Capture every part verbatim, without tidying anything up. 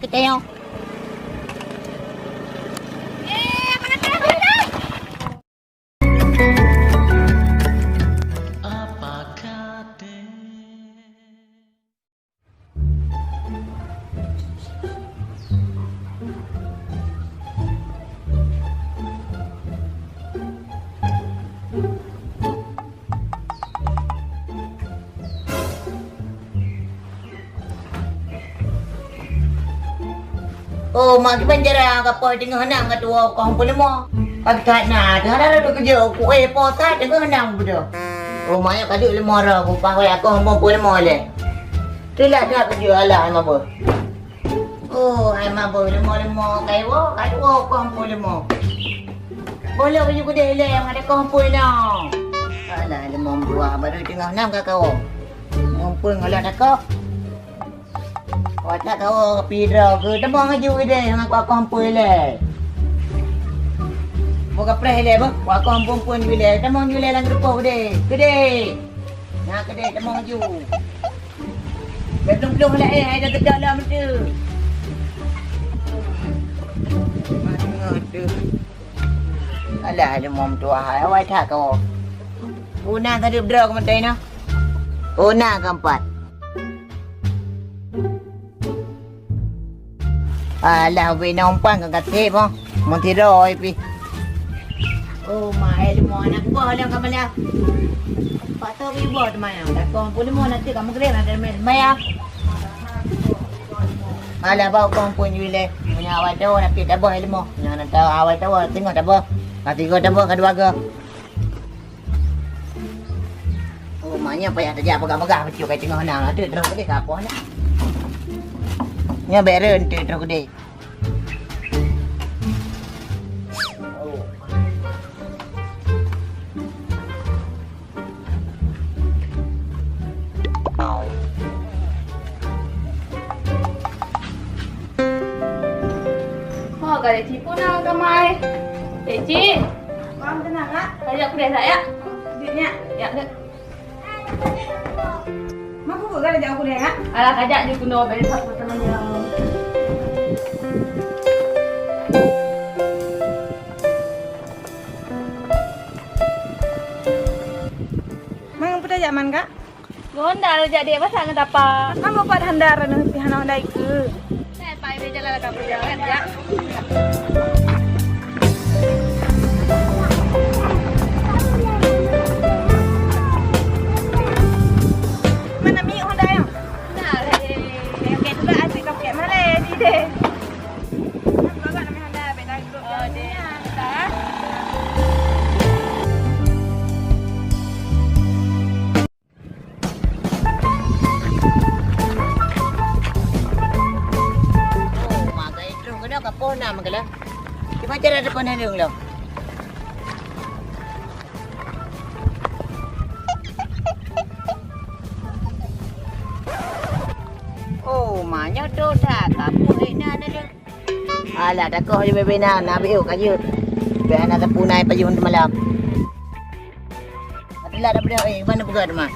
Tengok. Oh, mak kiban cara ka poh teungoh nam ka tuwoe kong peuleumô. Ka that na, teuhara lôn keujeuet ku, eh, poh that teungoh nam beudôh. Oh, mak nyoe ka duek leumô roh, ku pakai akong hom peuleumô lé. Teulat that keujeuet alah ai mabeuh. Oh, ai mabeuh leumô-leumô kai woe, ka tuwoe kong peuleumô. Boh lôn baju keudeh lé, ngon ada kong peuleumô. Alah, leumô meutuah, baru teungoh nam ka kawoe. Mumpung ngon lôn takok. Watèe kawoe pidroe keu tamong aju ideh ngon kuah kompoi lé. Mo kapreh ilèe beuh, kuah kompoi pun ju ilèe, tamong ju ilèe lam geureupoh keudeh. Keudeh. Nah, keudeh tamong aju. Bèk plueng-plueng lé, eh, hai dah teuka lom tu. Aduh. Alah, leumô meutuah hai, awai that kawoe. Una tadi droe keu meutai na. Una keumpat. Alah, ubé na umpan ka gaséh boh. Meusidroe pih. Oh, ma, eh, leumô aneuk buah lom ka malam. Pak Tok iboh teuma nyang. Dakong pun leumô nanti ka meugreb ada main sembahyang. Alah, bak kong pun ju ilèe. Meunyoe awai tawoe, na pih taboh ilèe leumô. Meunyoe na tawoe, awai tawoe, singoh taboh. Ka tiga taboh, ka dua go. Oh, ma nyoe payah tajak peugah-peugah bacut kai teungoh na. Teuk droe keudeh ka apoh nyoe. Nyoe bèk ren teuk droe keudeh. Ho, ka Dek Ci pun na kamai. Dek Ci. Bang, keunan, Kak? Kajak kudeh, Kak, ya? Duit nyak? Ya, Kak. Mak, kujak kudeh, Kak? Alah, kajak ju keunoe, bèk that peue teumanyong. Mang, peue tajak man, Kak? Geuhonda lôn jak dek, masa ngon tapa? Hana pat honda, Reuneuh, pih hana honda ikeue. Nyan, pai bèk jalan ka beujalan, jak. Mana minyeuk honda nyoe? Nah, lé, lé, lé, lé, lé, lé, lé, lé, lé, lé, lé. Oh, magai troh keunoe ka poh nam keulah. Kiban cara teupeu naleueng lom. Oh, ma nyoe toh that, ka poh na naleueng. Alah, takoh ju bebe na, na biu ka jeuet. Bèk hana sapeue na payuh teumalam. Tapi lah dah peugah, eh, mana peugah teuma?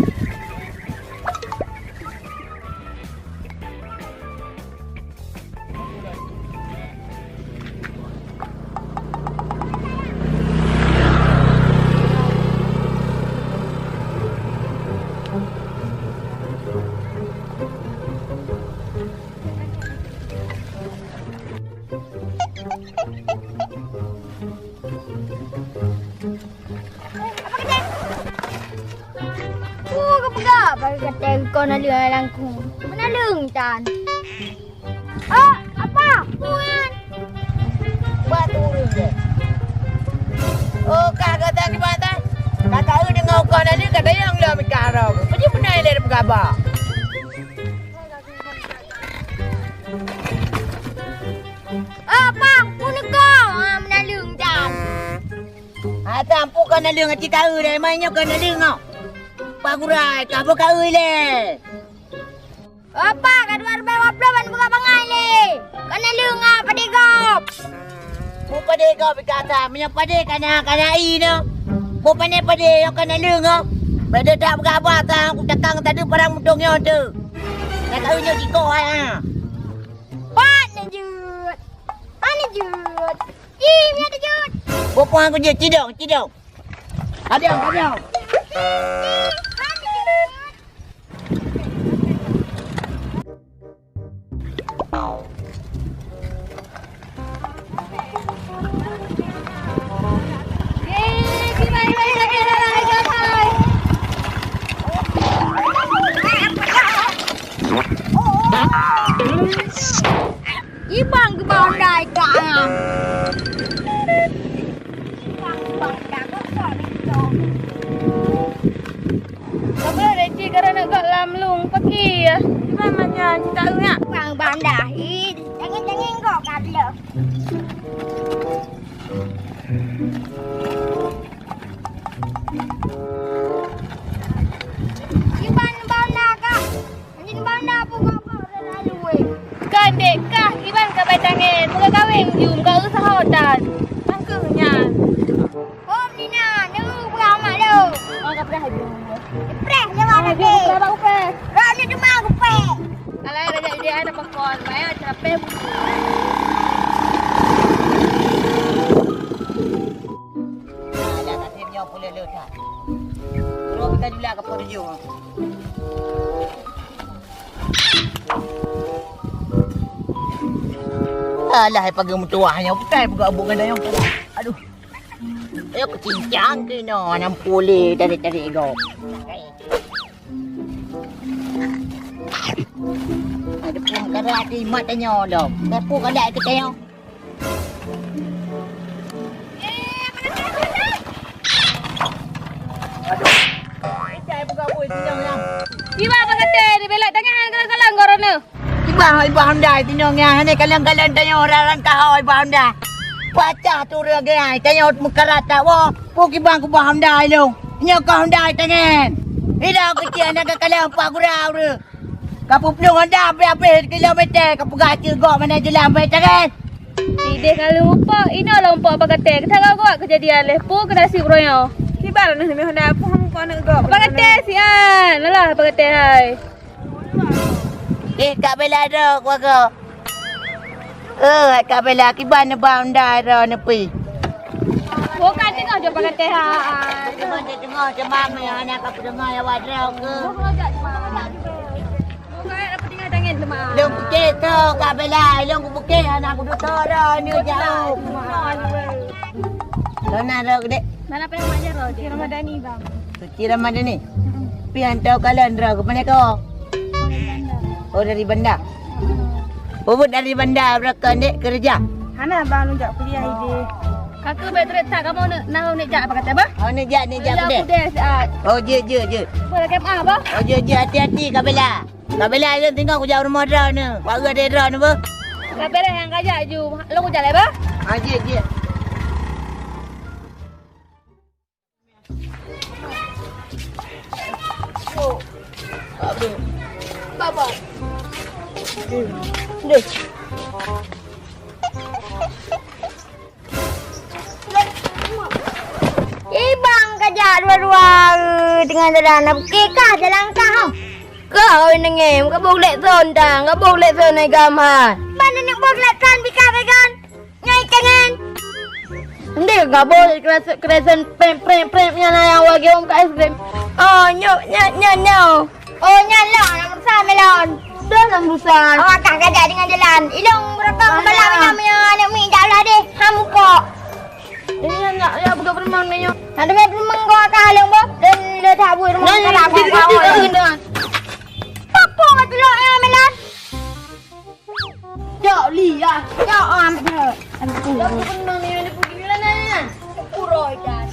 Oh, geupeugah bak gata kon naleueng lam kung. Meunaleueng tan. Oh, apa? Tuan. Buat turun je. Oh, ka gata di mata. Kata eu deungoe kon naleueng, kata nyang lom ikat roh. Peue jih beuna ilèe peugah bak? Ah, pah, pun kau, ah, meunaleueng dan. Ah, tampu kau naleueng ati kaeu dai, mai nyoe kau naleueng kau. Pak Gurai, kau beukaeu lé. Apa, ka dua ribèe dua ploh ban buka bangai lé. Kau naleueng ah, padé gob. Mu padé gob kata, meunyoe padé kana, kana i nyoe. Mu pané padé, nyoe kau naleueng kau. Padé tak buka abah ta, ku takang tadi parang mutong nyoe tu. Nak kau nyoe jikoh ai, ah. Pat, Jeuet. Ih, nyan jeuet. Boh pohon ku jeuet, cidong, cidong. Kadang, kadang. Ibang keu bawang dai kak nyan. Ibang keu bawang dai kak. Saboh lé cit, karena gak lam lông paki ya. Iban manyang cita yak. Bang banda hi, tengeng-tengeng gok kabla. Iban banda kak. Anjing banda pun gok gok dah lalu weh. Kan dek kah iban ka bai tangen, muka kaweng jum ka usaha otan. Tangkeuh nyan. Hom Nina, neu peugah mak lôn. Oh, ka peugah ibu. Preh nyawa ah, nanti. Dia peugah bak upeh. Rot ni cuma upeh. Kalau ada jadi dia ada pekon, maya capek. Nah, dah kasih nyawa pulih le that. Terus kita jula ke pokok tujuh. Alah, pagi meutuwah nyoe, bukai buka buk ganda nyoe. Aduh. Ayo kecincang ke no, nam pule dari-dari go. Ada pun kada hati mat tanyo dong. Tapi kada kita nyoe. Iba bak até dibelot tangan kalang-kalang goroe. Iba, iba handai tinong nyan, hana kalang-kalang tanyoe, orang kahoi iba handai. Pacah turun geuh ai, tanyoe meukarat that woe. Pue kibang kubah handai lôn. Nyoe ka handai tangan. Ida keuciek aneuk kalang empat gura ureueng. Ka peuplueng Honda habéh-habéh kilometer, ka peugah cit gok mana jalan bai tangan. Ideh ka lumpok, inoe lumpok bak até. Keusagok-gok keujadian leh, peue keu naseb uroe nyoe. Kiban neuh nyoe Honda, peue hom kon gok. Bak até sian, alah bak até hai. Eh, Kak Bella droe keluarga. Eh, hai Kak Bella, kiban neuba Honda droe neupi. Bukan teungoh jok pakai T H. Teungoh, teungoh, cuma meuhana ka peudeungoe awak droe keu. Bukan apa tinggal tangan teuma. Lôn pike keu Kak Bella, lôn kubuke hana kudutoe droe ni jauh. Lôn na droe gede. Mana payah mak jaroe? Suci Ramadhani, Bang. Suci Ramadhani? Mm-mm. Pi hantom kalon droe keupeue nyan ko? Dari Banda. Oh, dari Banda. Mm-mm. Peubuet dari Banda beureukat dek keureuja? Hana, Bang, lôn jak kuliah ideh. Ka keuh bèk trép that kamoe neuk, na neuk jak bak até, bah? Oh, neuk jak, neuk jak kuliah. Kuliah saat. Oh, jeuet, jeuet, jeuet. Peue lagèe meuah, bah? Oh, jeuet, jeuet. Hati-hati, Kak Bella. Kak Bella, lôn tinggai kujak rumoh droeneuh. Wak geuh até droeneuh, bah? Kak Bella nyang kajak ju. Lôn kujak lé, bah? Ah, jeuet, jeuet. Ibang kajak dua-dua, eh, teungoh jalan. Oke kah jalan kah? Kah oi nengem, ka boh lek son tang, ka boh lek son ai gam hai. Ban neuk boh lek son bika begon. Nyoe ikangen. Ndeh gabo kresen, kresen prem, prem, prem nyan ayang wage om ka es krim. Oh, nyo, nyo, nyo, nyo. Oh, nyan lah, nak berusaha melon. Dah nak berusaha. Awak kah kajak dengan jalan. Ilong berakang bala minam ya, anak mi dah lah deh. Hamu kok. Ini nak ya buka permang ni nyo. Ada buka permang kau kah long boh. Dan le tak buat rumah. Nah, kalau ini kau kau. Apa kau tu lo ya melon? Cok li, ya. Cok, ah, ambil dia. Ambil tu. Dah pernah ni, ada pergi jalan ni. Pura ikan.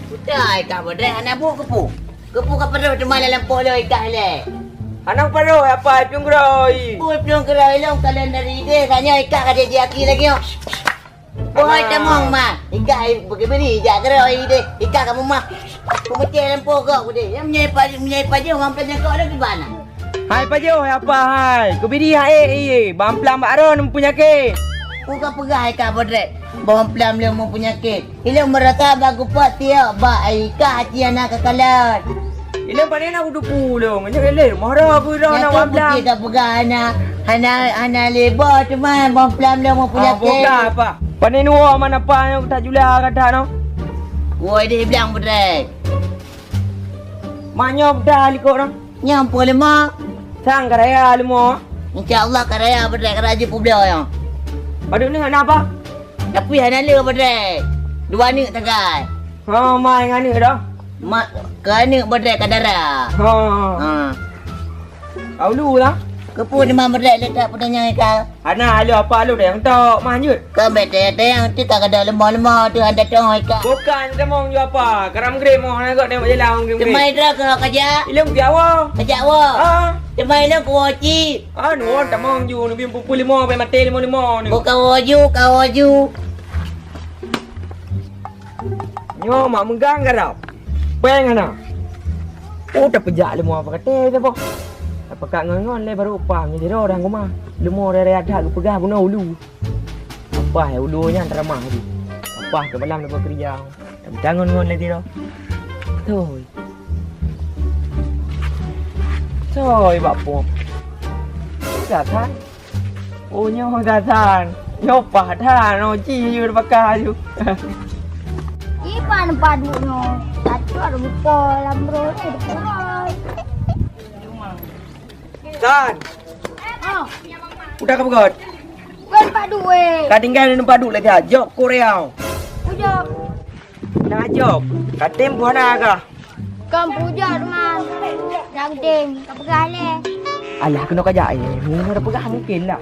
Utai ka bodeh anak bu kepu. Kepu ka perlu teuma dalam polo ikan le. Anak perlu apa piung geroi? Bu piung geroi long kalian dari deh tanya ikan ka dia aki lagi. Boh tamong ma, ika beri jak keudroe deh, ika kamoe ma. Peumeucéh lampôh gok deh. Nyang meunyoe pa-, meunyoe pajoh ngon peunyoe gok deh kiban na. Hai pajoh, hai apa hai? Keubiri hai, eh, eh, bang pelang bak aron peunyakét. Ku ka peugah hai ka Bodrek, boh plam lôn meupeunyakét. Ilôn meurasa bak gupot tiok bak ai ka aci hana kakalon. Ilôn pane na kuteupeu lôn, nyoe lé mara ku ira na wablang. Ka peugah hana, hana, hana lé boh teuma boh plam lôn meupeunyakét. Ah, boh ka apa? Pane nuwoe man apa nyang tajula gata nyoe? Woi deh blang Bodrek. Mak nyoe peugah likot nyoe. Nyang peuleumah. Sang ka raya leumah. Insya Allah ka raya Bodrek ka rajin peubloe nyoe. Padub ni hana apa? Tapi hana le Bodrek. Dua aneuk sagai. Ha, mai ngon aneuk dah. Mak ke aneuk Bodrek ka dara. Ha. Ha. Aulu lah. Keupeue teuma Bodrek le that peutanyong ika? Hana, alu apa alu dayang tok mah jeuet. Ka bete dayang ti ka kada lemah-lemah tu hana tong ika. Bukan temong ju apa, karam grem moh na gok tengok jalan grem. Temai dra ke kajak. Ilung piawa. Kajak wa. Ah. Temai ilung kuaci. Anu, tamong ju, nubi pupul lima, bai mate lima-lima ni. Buka waju, ka waju. Nyoe mak meugang garap. Peng hana. Oh, tapeujak leumo apa kate teuh boh. Tapeugah ngon-ngon lé baru upah ngon jiro orang rumah. Leumo raya-raya that geupeugah bunoe ulu. Upah ya ulu nyan teramah lagi. Upah ke malam lepas kerja. Tapi tangon ngon lagi tiro. Toi. Toi bak pom. Udah kan? Oh, nyoe gasan. Nyoe paih that, nyoe ji yue baka aju. Iban padub nyoe. Satu ada buka lam bro ni, ada kurang. San. Ah. Udah ka peugöt? Bukan padub weh. Ka tinggai dalam padub lagi, jok Korea. Ujok. Nah, jok. Katem buah naga. Kon pujok teuma. Nyang tem, ka peugah lé. Alah, keunoe kajak, eh. Nyoe dah peugah mungkin lah.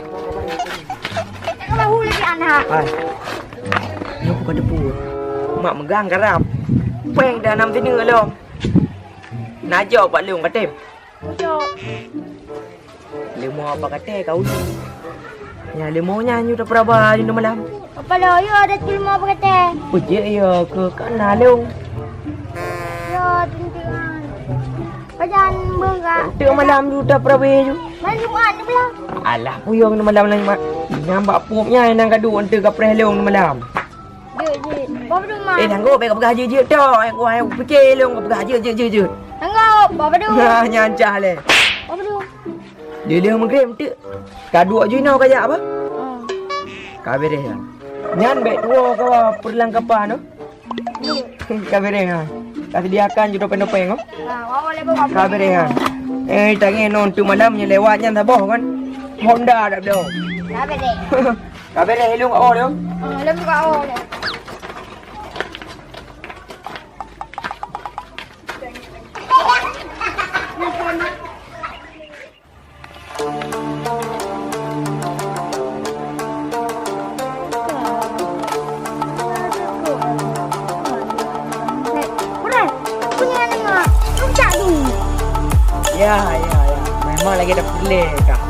Ka bahu lagi anak. Hai. Nyoe bukan debu. Mak megang garam. Peng dah nam sini lom. Najok bak lung katem. Pujok. Leumo apa kate ka ulu. Nya leumo nyan nyoe tapeuraba nyoe malam. Apa lo yo ada tu leumo apa kate? Peujiek yo ke kana lung. Yo tuntungan. Pajan beunga. Tu malam nyoe tapeuraba nyoe. Malam Jumat ni belah. Alah puyong ni malam lain mak. Nyang bak pup nya nang kadu ente ka preh lung ni malam. Jeuet, jeuet. Bapa duma. Eh, nanggo, bèk peugah jeuet-jeuet tok. Eh, ku hai pike lôn peugah jeuet-jeuet jeuet-jeuet. Nanggo, bapa duma. Nah, nyan cah lé. Bapa duma. Dia lé meugrem teuk. Ka duek ju inoe kajak apa? Oh. Ka beres ya. Nyan bèk tuwo ka peurlangkapan tu. Ka beres ha. Ka sediakan ju topeng-topeng tu. Ka beres ha. Eh, tangi non tu malam nyan lewat nyan saboh kan. Honda dak belo. Ka beres. Ka beres ilung ka oh dia. Ah, ilung ka oh dia. Ya, ya, ya. Memang lagi ada peureulèe kah.